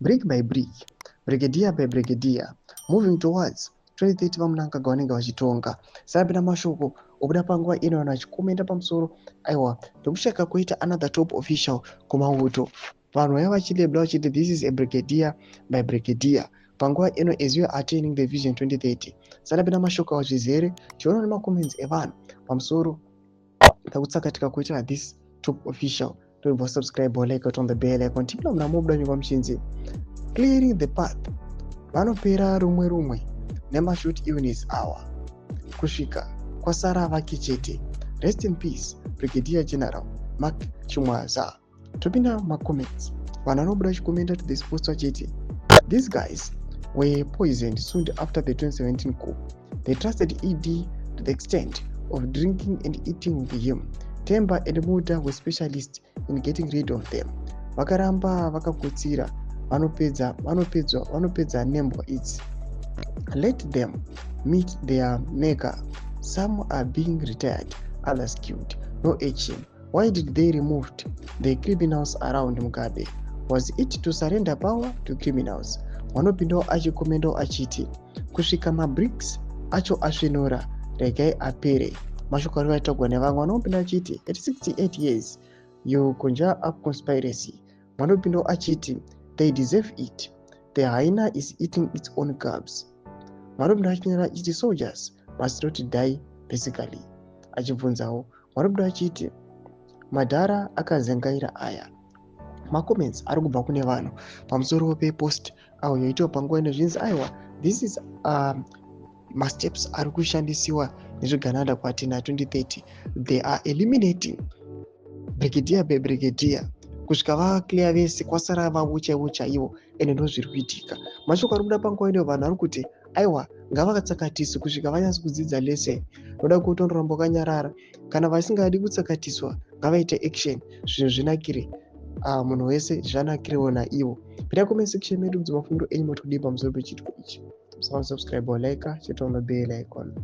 Brick by brick, brigadier by brigadier, moving towards 2030. VaMnangagwa vanenge vachitonga. Sapinda mashoko obuda panguva ino, vanhu vachikomenda pamusoro, aiwa, pekushaka kuita another top official kumauto. Vanhu vaiva vachilabela vachiti this is a brigadier by brigadier panguva ino as we are attaining the Vision 2030. Sanapinda mashoko awo zvizere, tiona nemacomments evanhu pamusoro pekutsakatika kuita this top official. Tobva subscribe, like, on the bell icon. Tipinda muna mobuda nyika muchinzi clearing the path. Vanopera rumwe rumwe nemashort illness awa kusvika kwasara vake chete. Rest in peace, Brigadier General Mark Chimwaza. Topinda macomments, vanhu vanobuda vachikomenda to this post vachiti these guys were poisoned soon after the 2017 coup. They trusted ED to the extent of drinking and eating with him. Temba and Muda were specialists in getting rid of them. Vakaramba vakakutsira, vanopedza, vanopedzwa, vanopedza nembwa idzi. Let them meet their maker. Some are being retired, others killed. No action. Why did they remove the criminals around Mugabe? Was it to surrender power to criminals? Vanopindawo achikomendawo achiti kusvika mabricks acho asvinura, regai apere. Mashoko ari vaitagwa nevamwe. Vanopinda achiti at 68 years you conjure up conspiracy. Vanopindawo achiti they deserve it, the hyena is eating its own cubs. Vanopinda achinyora achiti soldiers must not die basically, achibvunzawo. Vanopinda achiti madhara akazengaira aya. Macomments ari kubva kune vanhu pamusoro pepost awo yoitawo panguva ino. Zvinzi aiwa, this is masteps ari kushandisiwa nezvigananda kwatina 2030. They are eliminating brigadier by brigadier kusvika vaclear vese, kwasara vavo chaivo chaivo. Ende ndo zviri kuitika. Mashoko ari kuda panguva ino, vanhu vari kuti aiwa, ngavakatsakatiswe kusvika vanyatsi kudzidza lesson. Noda kuti ondoramba wakanyarara. Kana vasingadi kutsakatiswa, ngavaite action, zvinhu zvinakire munhu wese, zvanakirewo naivo. Pinda comment section medu, mudzi mafungiro enyu, motodii pamusoro pechiitiko ichi. Subscribe, like, chete on the bell icon.